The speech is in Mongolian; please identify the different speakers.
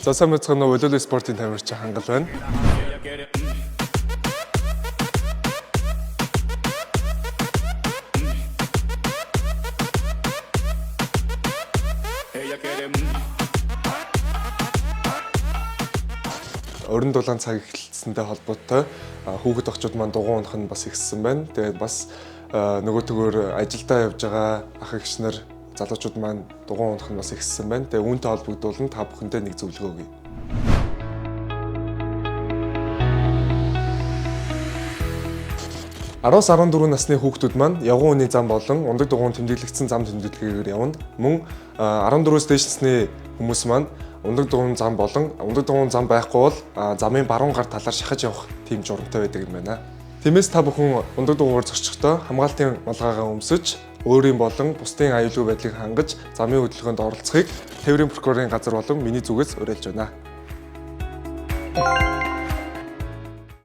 Speaker 1: За сайн байцгаана уу? Волейбол спортын тамирчин Хангал байна.
Speaker 2: Ella quiere. Ella quiere.
Speaker 1: Орон дулаан цаг эхэлсэнтэй холбоотой хүүхэд охчууд маань дугуй унах нь бас ихссэн байна. Тэгээд бас нөгөөтгөр ажилдаа явж байгаа ах эгч нар залуучууд маань дугуй унах нь бас ихссэн байна. Тэгээд үүнтэй холбогдуулан та бүхэндээ нэг зөвлөгөө өгье. Араас 14 насны хүүхдүүд маань явган үний зам болон ундаг дугуйн тэмдэглэгдсэн зам тэмдэглэгээр явна. Мөн 14-өөс дээш насны хүмүүс маань ундаг дугуйн зам болон ундаг дугуйн зам байхгүй бол замын баруун гар талаар шахаж явах тийм журамтай байдаг юм байна. Тиймээс та бүхэн ундаг дугуйгаар зогсохдоо хамгаалтын малгайгаа өмсөж, өөрийн болон бусдын аюулгүй байдлыг хангаж замын хөдөлгөөнд оролцохыг Тээврийн прокурорын газар болон миний зүгээс уриалж байна.